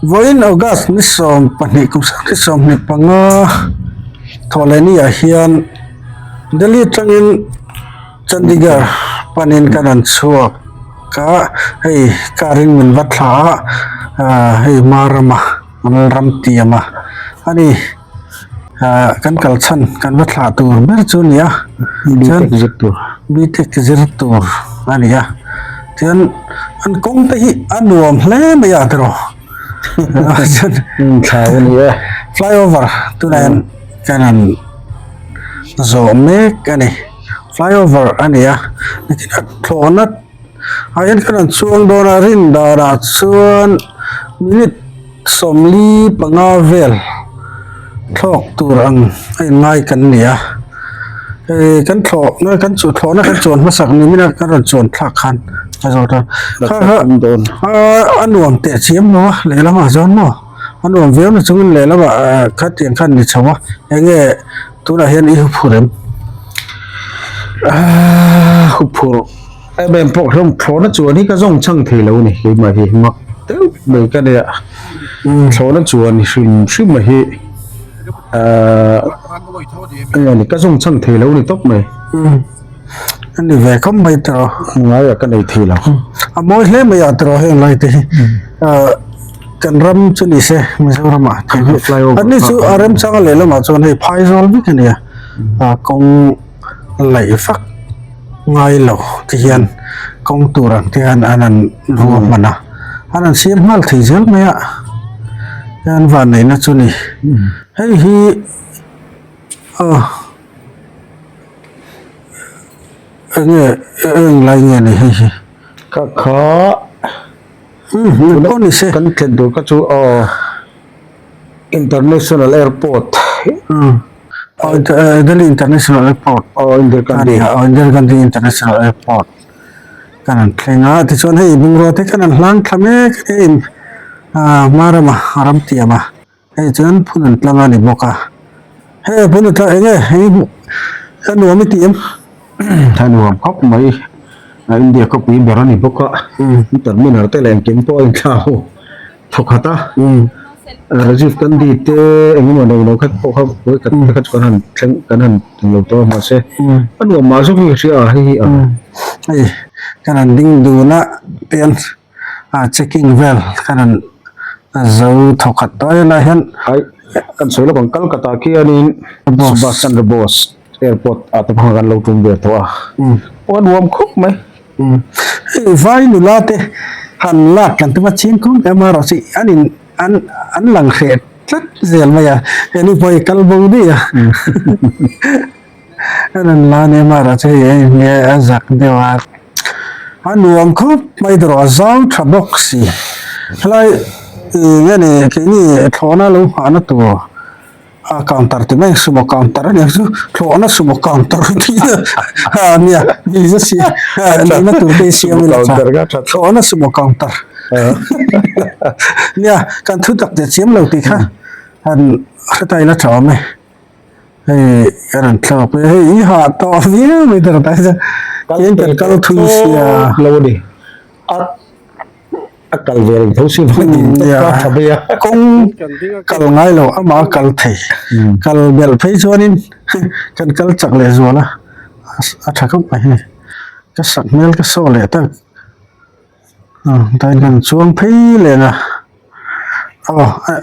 Vawiin August ni 12 kum 2025 thawhlehni ah hian Delhi atangin Chandigarh panin kan rawn chhuak a, hei car in min va thla a, ah hei Marama ram tiam a a ni. Ah kan kal chhan kan va thlah tur ber chu a ni a chuan BTech zir tur a ni a chuan an kawng te hi a nuam hle mai a tiraw chuan flyover tunah hian kan han zawh mek a ni flyover a ni a thlawhna ah hian kan han chuang dawn a rin danah chuan minute. 45 vel thlawk tur ang a inngai kan ni a hei kan thlawhna kan chu thlawhna kan chuan hmasak ni min a kan rawn chuan thlak khan a zawt a kha kha a nuam teh chiam lo a lehlamah chuan maw a nuam viau na chungin lehlamah khatiang khan ni chho a enge tunah hian i huphurh em? Aaa huphurh. Em em pawh hlawm thlawhna chuan hi ka zawng chhang thei lo a ni keimah hi mak deuh mai ka nia thlawhna chuan hrim hrim a hi ahh eng ani ka zawng chhang thei lo a ni tawp mai a ni ve khawp mai tawh ngai ah ka nei thei lo a mawi hle mai ah tawh heng lai te hi ahh kan ram chu ni se Mizoram ah an ni chu a remchang a lehlamah chuan hei phai zawl vek a nia ah kawng laih vak ngai lo ti hian kawng tur ang te hian an han ruahman a an han siam nghal thei zel mai a an vanneihna chu ni hei hi aw enge eng lai nge ni hei hi ka kha pawh ni se kan thlen tur kha chu aw international airport. Oh, eh, Delhi International Airport. Oh, Indira Gandhi. Oh, Indira Gandhi International Airport. Kan an thleng a, tichuan hei bungrua te kan an hlang thla mek a ni ah hma rama ram tiam a hei chuan phun an tlang a ni bawk a hei phun an tlang enge hei a nuam i tih em a nuam khawp mai a India khawpui ber a ni bawk a terminal te leh engkim pawh a inthlau. Thawkhat a, Rajiv Gandhi te engemaw nei lo khat pawh kha vawi khat te kha chu kan han thleng kan han tum lo tawh a mahse a nuam mah zawk hi ka hria a hei hi a. Hei kan han ding dun a tian a checking vel kan han zo thawkhat tawh a helai hian Hai kan sawi lawk ang Kolkata khianin Subhas Chandra Bose airport ah te pawh khan kan lo tum ve tawh a aw a nuam khawp mai. Hei vai nula te han lak kan tum a ching khawm em a rawh chu an in an an lang hreh tlat zel mai a henu pawh hi kal bo daih a an rawn la nia mah rawh chu hei eng nge a zak deuh a a nuam khawp mai erawh a zau tha bawk si helai ih nge ni keini thlawhna lo nghahna tur. A counter ti mai sumo counter a nia chu thlawhna sumo counter tih a nia visa si nihna tur te siam ila tha thlawhna sumo counter nia kan thu tak te chiam lo tih kha han hre ta ila tha awm e hei ka rawn thlawk e hei i hah tawh viau mai ta rawh chuan keng kan kal thui sia lo a ni a. A kal ve reng tho si vang in tawp a tha mai a. Kawng kal ngai lo amah a kal thei. Kal belh phei chuanin kan kal chak leh zual a, a tha khawp mai hei. Ka sak hmel ka saw leh tak. Tain kan chuang phei leh a, aw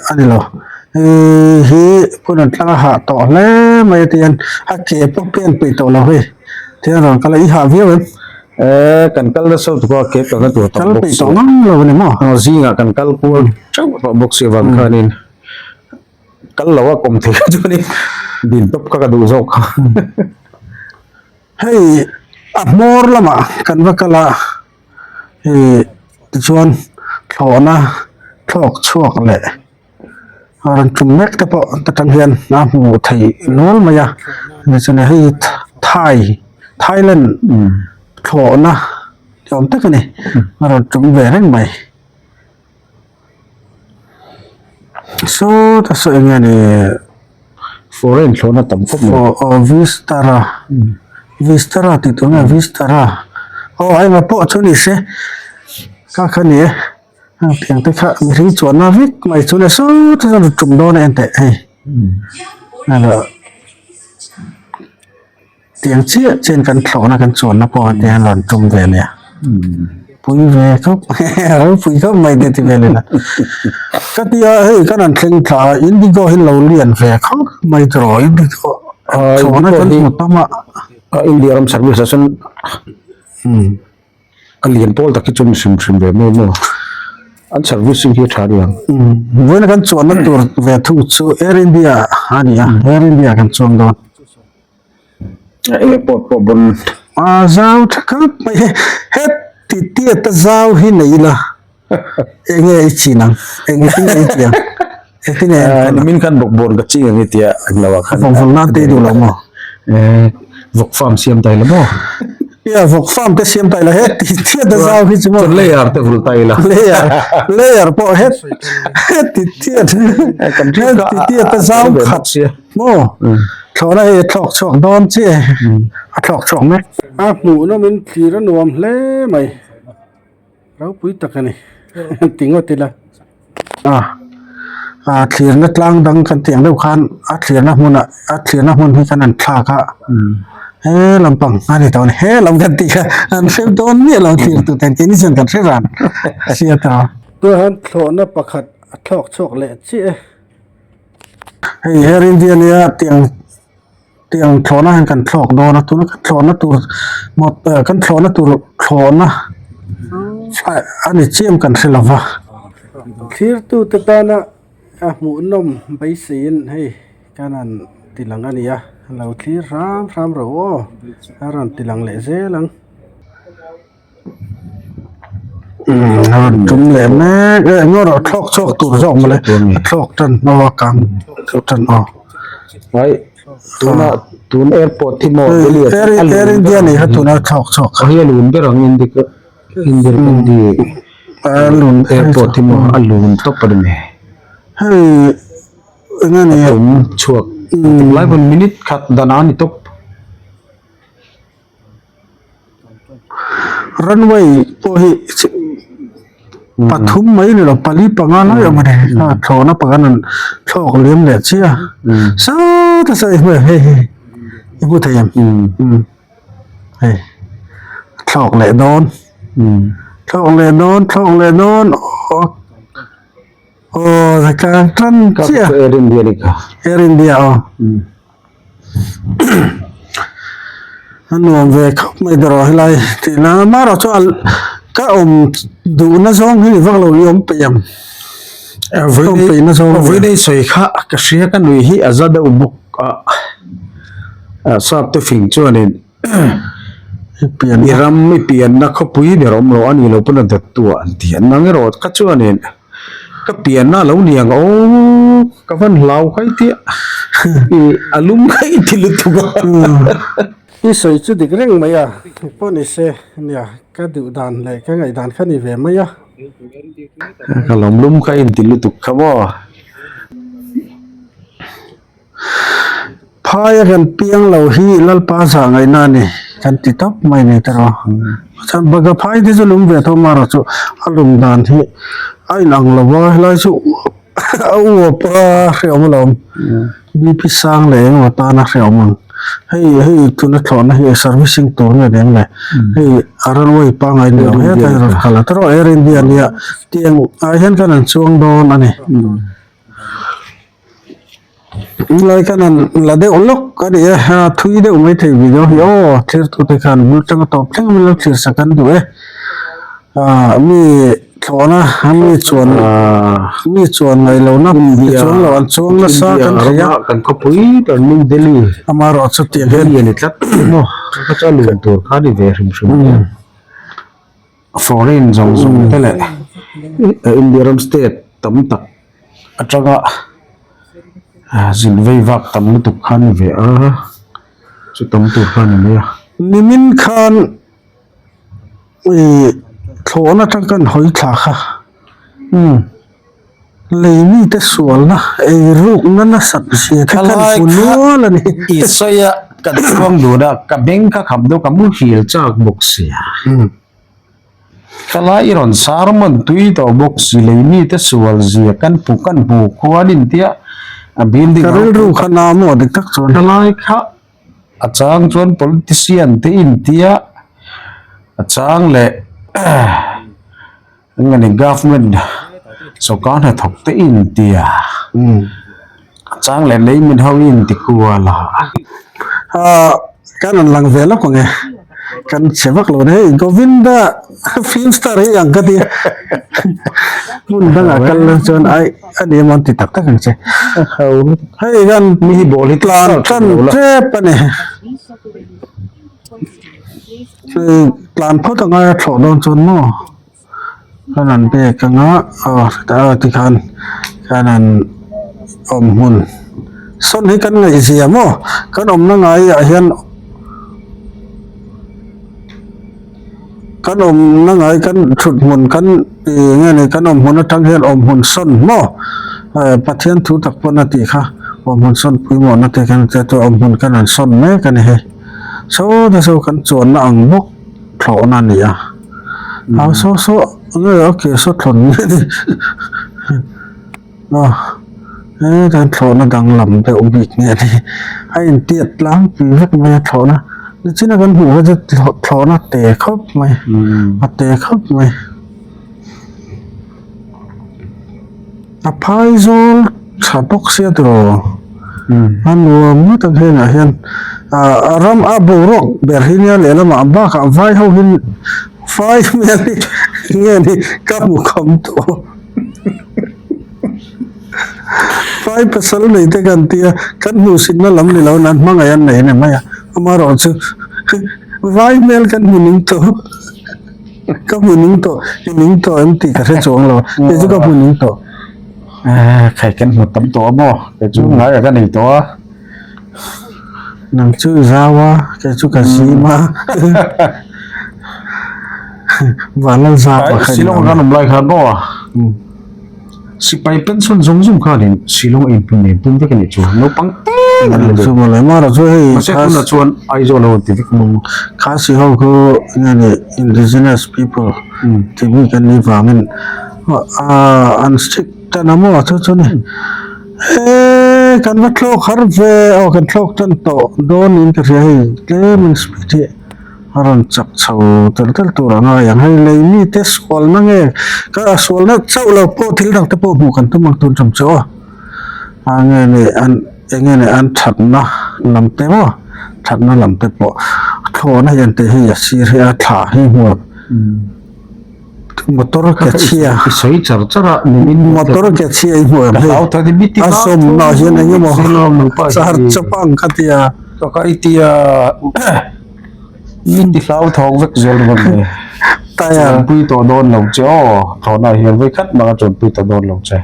a ni lo. Hei hi phun an tlang a hah tawh hle mai a tihian a ke pawh pen peih tawh lo hei. Tihian rawn kal a, i hah viau em? Eh kan kal nasa lutuk a ke kalna tur tam bawk si kal peih tawh ngam lo a ni maw aw zingah kan kal kual teuh tawh bawk si avang khanin kal lo a kawm thei kha chuanin din tawp kha ka duh zawk kha hei a hmawr lamah kan va kal a hei tichuan thlawhna thlawk chhuak leh a rawn tum mek te pawh ta tang hian a hmuh theih nual mai a tichuan hei thai Thailand thlawhna ni awm tak a ni a rawn tum ve reng mai sawta saw eng nge ni foreign thlawhna tam khawp mai aw vistara vistara tih tur nge vistara aw a engah pawh chu ni se kha kha ni e. Tiang te kha mihring chuanna vek mai chu le sawt a rawn tum dawn a en teh hei tiang chiah chian kan thlawhna kan chuanna pawh te hian rawn tum ve ania pui ve khawp ropui khawp mai te ti vel ila ka tia hei kan han thleng thla a indigo hi lo lian ve khawp mai tawh indigo thlawhna kan hmu tam a. India ram service ah chuan A lian pawl tak hi chu hrim hrim ve maw maw an servicing hi a tha aniang. Vawiin kan chuanna tur ve thung chu Air India a ni a, Air India kan chuang dawn. Airport pawh pawn. A zau tha khawp mai he, heti tiat a zau hi nei ila enge i chin ang, engtin nge i tih ang, engtin nge i enkawl ang. Nimin khan bawkbawn ka ching ang i tia eng lo ah khan. Vawk nan te i duh lo maw? Vawk farm siam ta ila maw? Ia vawk farm te siam ta ila he ti tiat a zau hi chu maw? Chuan layer te vul ta ila. Layer, layer pawh het heti tiat heti tiat a zau khat maw? Thlawhna hei a thlawk chhuak dawn chiah e, a thlawk chhuak mek. A hmuhnawmin thlir a nuam hle mai. Ropui tak a ni ti ngawt ila a a thlirna tlang dang kan tih ang deuh khan a thlirna hmunah a thlirna hmun hi kan han thlak a he lampang a ni tawh a ni he lam kan tih kha an hre dawn miah lo thlir tur ten keini chuan kan hre ran hria ta. Tunah hian thlawhna pakhat a thlawk chhuak leh chiah e. Hei Air India nia tiang. Tiang thlawhna hian kan thlawk dawn a tuna kan thlawhna tur kan thlawhna tur thlawhna a ni chiam kan hre lo va. Thlirtute tana a hmuhnawm beiseiin hei kan han ti lang a ni a lo thlir hram hram rawh aw a rawn ti lang leh zel ang. A rawn tum leh mek e eng erawh thlawk chhuak tur zawk mawle a thlawk tan hnaw a kang thlawk tan aw ai tuna tun airport hi maw Delhi ah chuan air India nih kha tuna thlawk chhuak kha hei a lun ber ang Indigo Indira Gandhi a lun airport hi maw a lun tawp a ni mai hei eng nge ni a tum chhuak tunlai pawn minute khat dan a ni tawp. Runway pawh hi pathum mai ni lo pali panga lai awm a ni a thlawhna pakhat an thlawk liam leh chiah a sawta saw i hmu em hei hei i hmu thei em hei thlawk leh dawn thlawk leh dawn thlawk leh dawn aw aw kang tan chiah Air India ni kha Air India aw. A nuam ve khawp mai erawh helai tih na amaherawh chu ka awm duhna zawng hi ni vak lo i awm peih ang ka awm peihna zawng a ni. Vawiin ei sawi kha ka hria ka nui hi a za deuh bawk a a sap te fing chuanin i ram i pianna khawpui ber awm lo a ni lo pawn a dawttu ah an ti a nang erawh kha chuanin. Ka pianna a lo ni ang aw, ka van hlau kai tia i a lum kai ti lutuk a. I sawi chu dik reng mai a, pawh ni se nia ka duh dan leh ka ngaih dan kha ni ve mai a. Ka lawm lum kha inti lutuk kha maw. Phaia kan piang lo hi Lalpa zah ngaihna a ni kan ti tawp mai ni te rawh. Chuan Baga phai te chu lum ve tho marawh chu a lum dan hi a inang lo va helai chu a uap a hrehawm alawm. BP sang leh engemaw tan a hrehawm ang. Hei hei tuna thlawhna hi servicing tur nge ni ang le. Hei a runway pangngai ni lo hetah hi rawn kal a tawrh Air India nia tiang ah hian khan an chuang dawn a ni. Helai khan an la deuh lawk a ni e a thui deuh mai thei video hi aw thlir tute khan bul tanga tawp thleng min lo thlir sak an duh e ah mi thlawhna mi chuan mi chuan ngaih lohna mi chuang loh an chuang nasa kan thei a kan khawpui ber New Delhi amaherawh chu tiang hian Delhi a ni tlat maw kha chu a lun tur kha a ni ve hrim hrim. Foreign zawng zawng te leh India ram state tam tak atanga zin vei vak tam lutuk kha a ni ve a chu tam tur kha a ni mai a. Nimin khan ih thlawhna atang khan hawi thla kha lei mite sualna eirukna nasat zia te khan hmu nual a ni. I sawi a ka chuang dun a ka beng kha kham deuh ka muhil chak bawk sia. Thalai i rawn sermon tui tawh bawk si lei mite sual zia kan hmu kan hmu khuan in tia a building Ka rilru kha na maw dik tak chuan. Thalai kha a chang chuan politician te in tia a chang leh eng nge government sawrkar hnathawk te in tia a chang leh lei min ho in ti kual a. Ahh kan rawn lang ve lawk ang e kan chhe vak lo hei Govinda film star hi ang ka ti hmun dangah kal lo chuan ai a ni emaw an ti tak tak ang che hei kan mi hi ball hi tlan tan tep a ni. Tlan phawt a ngai a thlawh dawn chuan maw kan han pek anga aw aw tikhan kan han awm hmun sawn hi kan ngaihzia maw kan awmna ngaiah hian kan awmna ngai kan thut hmun kan ih nge ni kan awm hmun atang hian awm hmun sawn maw Pathian thu tak pawn a tih kha awm hmun sawn pawimawhna te kan che chu awm hmun kan han sawn mek a ni hei. Saw te saw kan chuanna ang bawk thlawhna a ni a a saw saw nge a ke saw thlawn nge ni a hetah hian thlawhna danglam deuh bik nge ni a intiat tlangpui vek mai a thlawhna nichina kan hmuh kha chu thlawhna te khawp mai a te khawp mai a phai zawl tha bawk sia tiraw a nuam ngawt ang hnenah hian ah a ram a boruak ber hi nia lehlamah bakah vai ho hi vai hmel hi nge ni ka hmu kham tawh vai pasal nei te kan tia kan hmuhsitna lam ni lo nan hmangaih an nei a ni mai a amaherawhchu vai hmel kan hmu ning tawh. Ka hmu ning tawh, i ning tawh em tih ka hre chuang lo, kei chu ka hmu ning tawh. Eh, khai kan hmu tam tawh a maw, kei chu ngai a ka nei tawh a. Nang chu i zau a, kei chu ka zim a. Vanlal zau a kha ni Shillong kan awm lai khan maw, sipai pension zawng zawng khanin Shillong a inpun nen pum vek a nih chu, naupang te an la Chu mawle mara chu hei Mahse tunah chuan Aizawl a rawn ti vek mai. Khasi ho khu nge ni indigenous people tih mi kan nih vangin an strict tan a maw chu chu ni. Eee kan va thlawk har ve aw kan thlawk tan tawh dawn niin ka hria hei tlemin speed hi. A rawn chak chho tel tel tur a ngai ang. Hei lei mite sualna nge ka sualna chauh lo pawh thil dang te pawh hmuh kan tum ang tun ṭum chu aw. A nge ni an eng nge ni an thatna lam te maw thatna lam te pawh thlawhna hian tih hi a sir hi a thla hi hmuh motor ke chhia i sawi char char a nimin motor ke chhia i hmuh em hei a sawmna hian eng emaw char chawp ang ka tia ka i tia. Min ti hlau thawk vek zel ringawt mai. Chuanpui tawh dawn lo che aw, thlawhna hian vawi khat mah ka chuanpui tawh dawn lo che.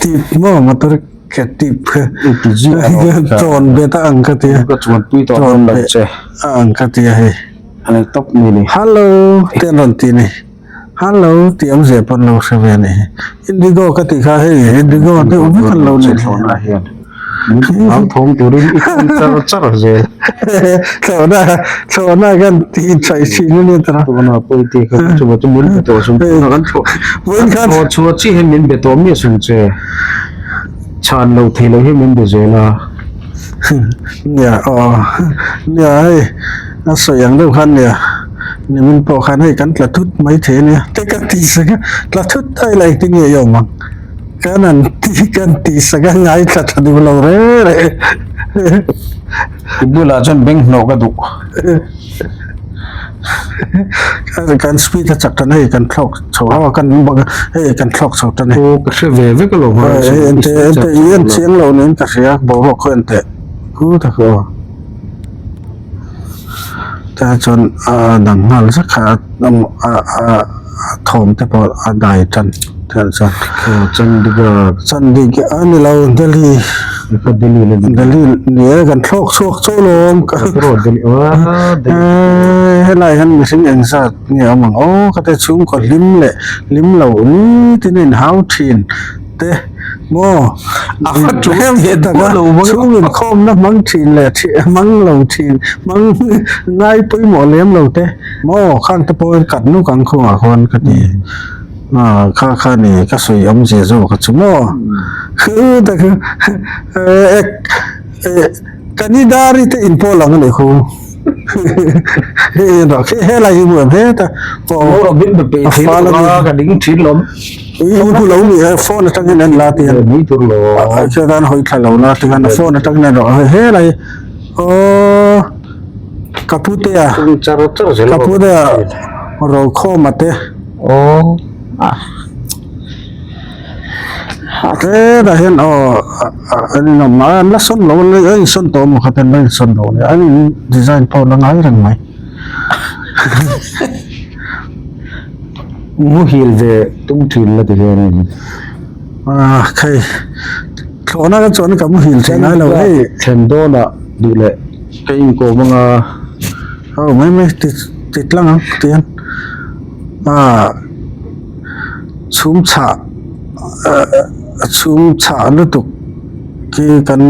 Tip maw motor ke tip kha chawn bet a ang ka tia. Ka chuanpui tawh dawn lo che. A ang ka tia hei. A ni tawp mi ni. Hello te an rawn ti ni. Hello tih awmzia pawn lo hre ve a ni. Indigo ka tih kha hei Indigo deuh vek an lo ni thlawhna hian min ti hlau thawng turin i thawng char char zel. Thlawhna thlawhna hian tih thaih thin a ni tawh. Thlawhna pawh i tih kha chu chu min be tawh sum kan thlawh vawiin khan thlawh chhuah chiah hian min be tawh miah sum che chhan lo thei lo hian min be zel a. Nia aw nia hei a sawi ang deuh khan nia nimin pawh khan hei kan tla thut mai thei a nia te ka ti sak a tla thut a ila engtin nge i awm ang kan han ti kan ti sak a ngaithla tha duh lo reng reng i bulah chuan beng hnawh ka duh kan speed a chak tan hei kan thlawk chho a kan hei kan thlawk chho tan aw ka hre ve vek alawm hei ente ente i en chiang lo niin ka hria boruak khaw en teh ku tak aw tah chuan a dang nghal zak kha a a thawm te pawh a dai tan tah chuan Chandigarh Chandigarh a ni lo Delhi Delhi Delhi ni e kan thlawk chhuak chauh alawm helai hian mihring eng zat nge awm ang aw ka ti chhungkaw hlim leh hlim loh ni tin a inhau thin. te maw A va tul hem teh taka duah lo mai. chhung inkhawmna hmang thin leh hmang lo thin hmang ngai pawimawh lem lo te maw khang te pawh kat nuk ang khungah khuan ka ti ah kha kha ni ka sawi awmzia zawk a chu maw khu tak ek kanidari te in pawh lang a nih khu. Helai hi hmuh em heta a fal a ni ka ding thin lawm i hu lo ni e phone atangin en la tian ni tur lo chuan hawi thla lo la tian phone atangin en rawh helai aw ka putea char char zel ka putea rokhawma te aw Hetah hian aw an in awm a an la sawn lo a in sawn tawh maw khat an la in sawn lo a ni an in design pawh la ngai reng mai. Muhil ve tum thin la ti hian in. Ah khei thlawhna ka chuan ka muhil thei ngai lo hei. Thlen dawnah duh leh ka inkawm anga. Aw mai mai ti ti tlang ang tihian ah. Chhum chhah a chhum chhah lutuk khi kan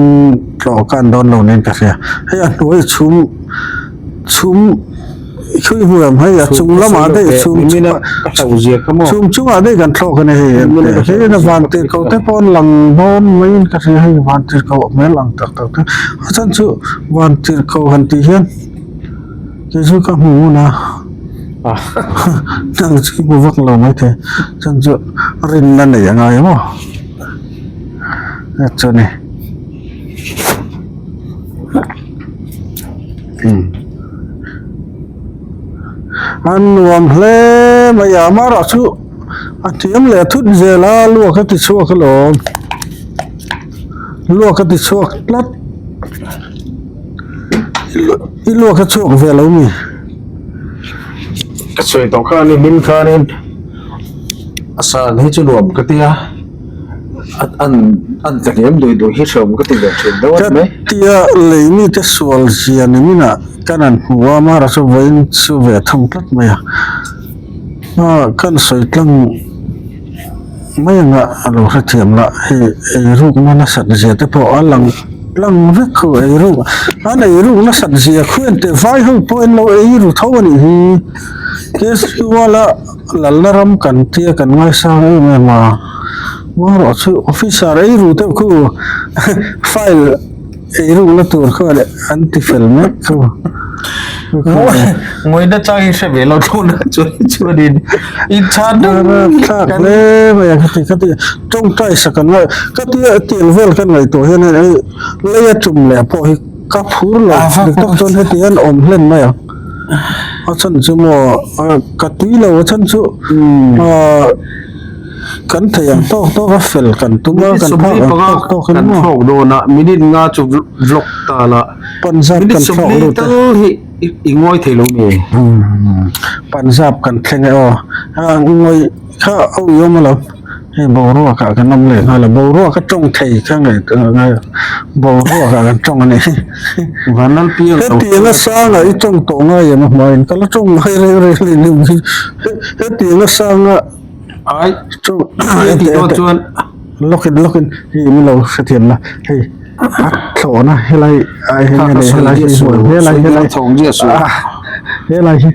tlawh kan dawn lo niin ka hria hei a hnuai chhum chhum khui hmu em hei a chung lamah daih chhum chhum chungah daih kan thlawk a ni hei hei a van tirhkoh te pawh an lang dawn maiin ka hria hei van tirhkoh hmel ang tak tak te a chhan chu van tirhkoh han tih hian kei chu ka hmu ngun a. Nang chu i hmu vak lo maithei chuan chu rinna nei a ngai maw chu ni a nuam hle mai a amaherawh chu a hniam leh thut zel a luak a ti chhuak alawm luak a ti chhuak tlat i luak a chhuak ve lo mi. Ka sawi tawh kha a ni hmin khanin a san hi chu nuam ka ti a an an ka hniam duih duih hi hreawm ka ti ve thin deuh a ni mai. Tia lei mite sual zia ni minah kan han hmu a mara chu vawiin chu ve thung tlat mai a ah kan sawi tlang mai anga a lo hrethiam lah hei eirukna nasat zia te pawh a lang. Lang vek khu ei ruk an ei ruk nasat zia khu en teh vai ho pawh en lo ei ru tho a nih hi Kejriwal a lalna ram kan tia kan ngaisang em em a marawh chu officer ei ru deuh khu file ei ruk na tur kha leh an ti fel mek khu. Ngawihna chang hi hre ve lo thlawhna chuan chuanin in chhan reng thlak hle mai a khati khati tawngtai sak an ngaih ka tia tel vel kan ngaihtuah hian hei lei a tum leh pawh hi ka phur lo dik tak chuan heti hian awm hlen mai ang a chhan chu maw ka tui lo a chhan chu ah kan theih ang tawk tawk a fel kan tum a kan phak ang tawk tawk kan thlawk dawn a minute nga chu vlog ta la Punjab minute kan thlawk sawmli lut e. tal hi i ngawi thei lo nge. Punjab kan thleng e aw. A ngawi kha a ui awm alo. Hei boruak ah kan awm leh nghal a. Boruak a tawng thei kha nge ngai boruak ah kan tawng a ni. Vanlalpiang lo. Hetiang a sang ah i tawng tawh ngai em a hmain ka la tawng ngai reng reng a ni. Hetiang a sang ah Ai tawng heti dawn chuan lawkin lawkin hei min lo hrethiam la hei. A thlawhna helai ah hian a helai hi helai helai helai hi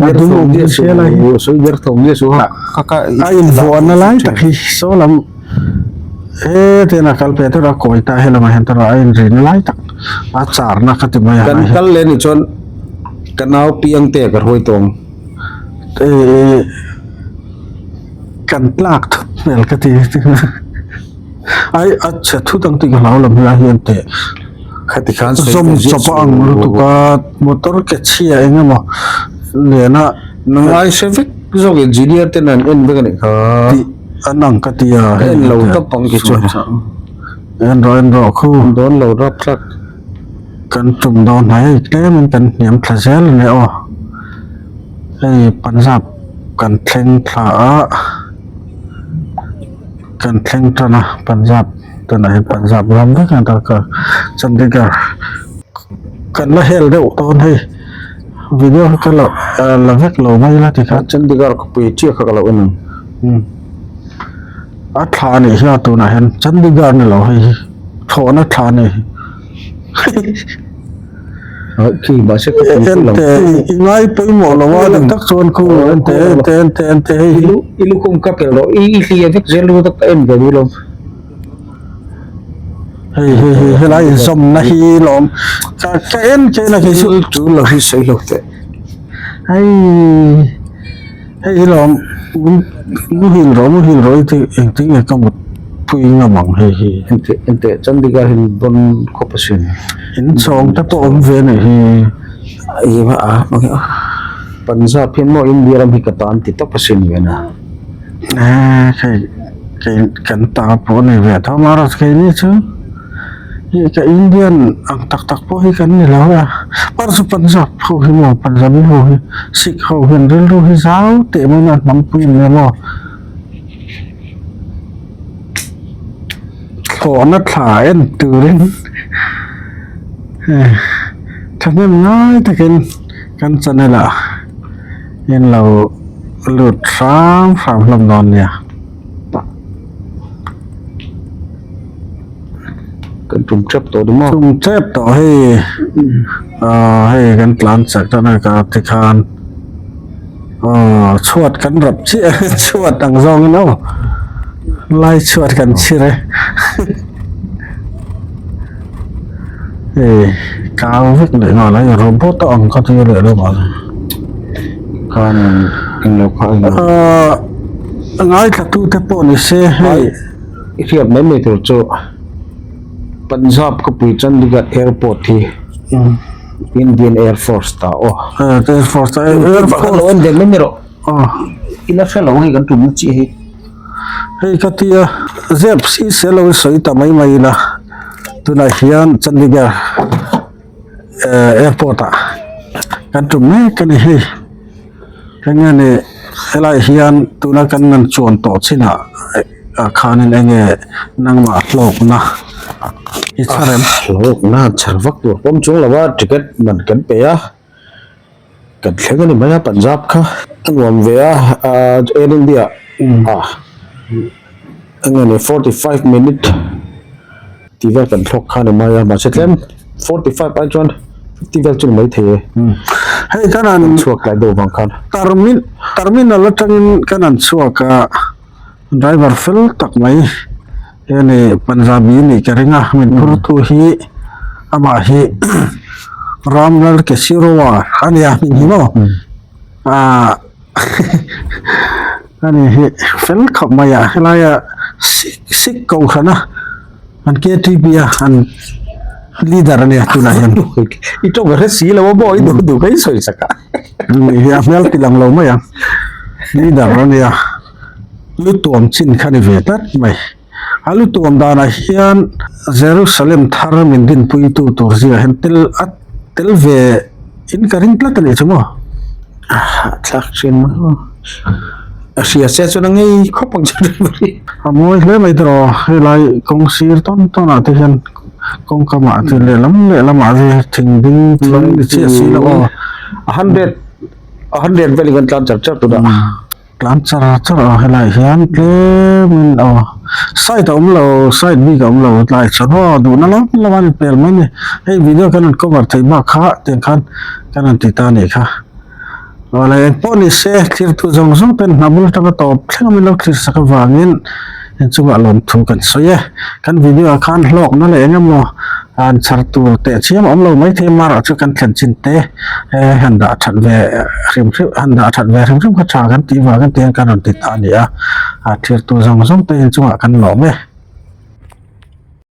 a dum awm hi helai hi a invuahna lai tak hi saw lam hetiang a kal pe tur a kawi ta helamah hian tawrh a inrina lai tak a charna kha ti mai a kan kal leh ni chuan ka nau piang te ka hruai tawng kan tlak thut hmel ka ti. Ai a chhe thut ang tih ka hlau lam helai hian teh Khati khan zawm chawp a ang lutuk a motor ke chhia eng emaw lian a Nungai hre vek zawk engineer ten an en vek a nih kha tih an ang ka ti a Ka en lo tawp ang kei chuan en rawh en rawh khu dawn lo rap thlak kan tum dawn hnai hei tlem in kan hniam thla zel a ni aw hei Punjab kan thleng thla a. Kan thleng tan a Punjab tunah hian Punjab ram vek a ni ta Chandigarh kan la hel deuh dawn hei video hi ka lo la vek lo mai la tikhan Chandigarh khawpui chiah kha ka lo en ang umm. A thla a nih hian tunah hian Chandigarh ni lo hei hi thlawhna thla a ni ente i ngai pawimawh lo a dik tak chuan khu ente ente ente ente hei hi i lukhum ka pel rawh i hlia vek zel ru tak ka en ve duh lo hei hei hei helai inzawmna hi lawm ka ka en chena khi chu tul lo hi sawi lo teh hei Hei hi lawm muhil rawh muhil rawh i tih engtin nge ka mut pui ngam ang hei hi. Enteh enteh Chandigarh hi dawn khawp asin. In chhawng te pawh awm ve anih hi. Ih a hmang hi a Punjab hian maw India ram hi ka tan ti tawp asin ve na. Eee hei kei kan ta pawh a ni ve tho marawh keini chu. Hi ka Indian ang tak tak pawh hi kan ni lo a, Parzu Punjab ho hi maw Punjabi ho hi Sikh ho hian rilru hi zau teh mai na hnam pui an nia maw thlawhna thla en turin hei thahnem ngai takin kan channel ah in lo lut hram hram hlawm dawn nia. Kan tum tep tawh ni maw? Tum tep tawh hei aaa hei kan tlan chak tan a ka tikhan aw chhuat kan rap chiah a chhuat ang zawngin aw lai chhuat kan chhir e hei kau vek leh nghal a hei robot a ang kha chu leh lawm ang Khan englo kha englo aaa ngaithla tute pawh ni se hei. I hriat mai mai tur chu Punjab khawpui Chandigarh airport hi Indian Air Force ta aw. Air Force ta Air Force lo en ve mai mai rawh. I la hre lo hei kan tumna chiah hi. Hei ka tia zep si se lo i sawi ta mai mai ila tunah hian Chandigarh airport ah kan tum mek a ni hei. Eng nge ni helai hian tuna kan rawn chuan tawh chinah ah khanin eng nge nangmah hlawkna i chhar em? Hlawkna chhar vak tur pawm chung lova ticket man kan pe a, kan thleng a ni mai a Punjab kha a nuam ve a ah Air India ah eng nge ni 45 minute tih vel kan thlawk kha a ni mai a mahse tlem 45 ai chuan 50 vel chu ni maithei e Hei kan han chhuak tlai deuh vang khan termin terminal atangin kan han chhuak a. Driver fel tak mai heni Punjabi nih ka ring a min phur tu hi amah hi Ramlal Kesiroa a nia hming hi maw ah ani hi fel khawp mai a helaia Sikh Sikh kohhran a an K T P a an leader a nia tunah hian i tawng ka hre si lo a maw i duh duh ka insawi sak a ni hi a hmel ti lang lo mai ang leader a nia. Lu tuam chin kha ni ve tlat mai. A lu tuam danah hian Jerusalem thar min dinpuitu tur zia hian tel a tel ve in ka ring tlat a nih chu maw. Thlak thin mai maw. A hria che chuan a ngei khawp ang che driver hi. A mawi hle mai tawh helai kawng sir tawn tawn ah te hian kawngka mah te lehlam lehlam ah te thing ding thing ni chiah si lo aw. A hundred a hundred velin kan tlan char char tunah. Tlan char char a helaiah hian tlemin aw side a awm lo side bik a awm lo tlai chuan aw duhna lam lam a ni pel mai a ni hei video kan rawn cover theih bak kha tiang khan kan rawn ti ta a nih kha aw le engpawh ni se thirtu zawng zawng ten hna bul atanga tawp thleng a min lo thlir sak avangin inchungah lawmthu kan sawi e kan video ah khan hlawkna leh eng emaw an chhar tur teh chiam a awm lo maithei marah chu kan thlen chin te he han dah that ve hrim hrim han dah that ve hrim hrim kha tha kan tih vangin tihian kan rawn ti ta a ni a a thirtu zawng zawng te inchungah kan lawm e.